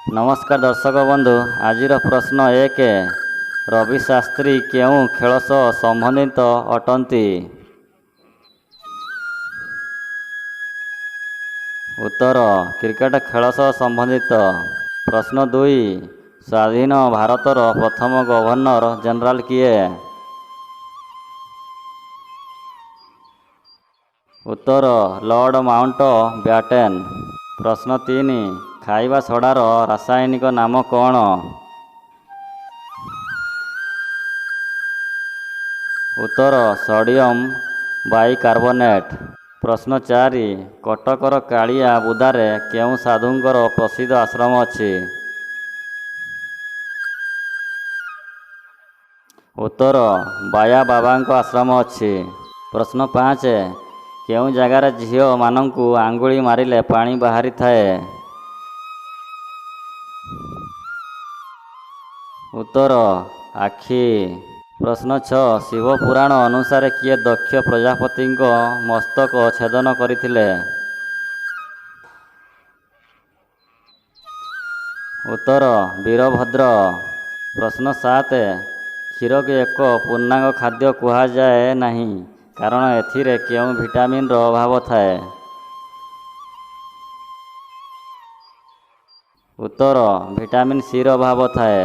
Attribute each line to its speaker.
Speaker 1: ନମସ୍କାର ଦର୍ଶକ ବନ୍ଧୁ, ଆଜିର ପ୍ରଶ୍ନ 1, ରବି ଶାସ୍ତ୍ରୀ କେଉଁ ଖେଳ ସହ ସମ୍ବନ୍ଧିତ ଅଟନ୍ତି? ଉତ୍ତର, କ୍ରିକେଟ ଖେଳ ସହ ସମ୍ବନ୍ଧିତ। ପ୍ରଶ୍ନ 2, ସ୍ୱାଧୀନ ଭାରତର ପ୍ରଥମ ଗଭର୍ଣ୍ଣର ଜେନେରାଲ କିଏ? ଉତ୍ତର, ଲର୍ଡ ମାଉଣ୍ଟ ବ୍ୟାଟେନ୍। ପ୍ରଶ୍ନ 3, ଖାଇବା ସୋଡ଼ାର ରାସାୟନିକ ନାମ କ'ଣ? ଉତ୍ତର, ସୋଡ଼ିୟମ ବାଇକାର୍ବୋନେଟ୍। ପ୍ରଶ୍ନ 4, କଟକର କାଳିଆ ବୁଦାରେ କେଉଁ ସାଧୁଙ୍କର ପ୍ରସିଦ୍ଧ ଆଶ୍ରମ ଅଛି? ଉତ୍ତର, ବାୟା ବାବାଙ୍କ ଆଶ୍ରମ ଅଛି। ପ୍ରଶ୍ନ 5, କେଉଁ ଜାଗାରେ ଝିଅମାନଙ୍କୁ ଆଙ୍ଗୁଳି ମାରିଲେ ପାଣି ବାହାରିଥାଏ? ଉତ୍ତର, ଆଖି। ପ୍ରଶ୍ନ 6, ଶିବ ପୁରାଣ ଅନୁସାରେ କିଏ ଦକ୍ଷ ପ୍ରଜାପତିଙ୍କ ମସ୍ତକ ଛେଦନ କରିଥିଲେ? ଉତ୍ତର, ବୀରଭଦ୍ର। ପ୍ରଶ୍ନ 7, କ୍ଷୀରକୁ ଏକ ପୂର୍ଣ୍ଣାଙ୍ଗ ଖାଦ୍ୟ କୁହାଯାଏ ନାହିଁ କାରଣ ଏଥିରେ କେଉଁ ଭିଟାମିନର ଅଭାବ ଥାଏ? ଉତ୍ତର, ଭିଟାମିନ୍ ସିର ଅଭାବ ଥାଏ।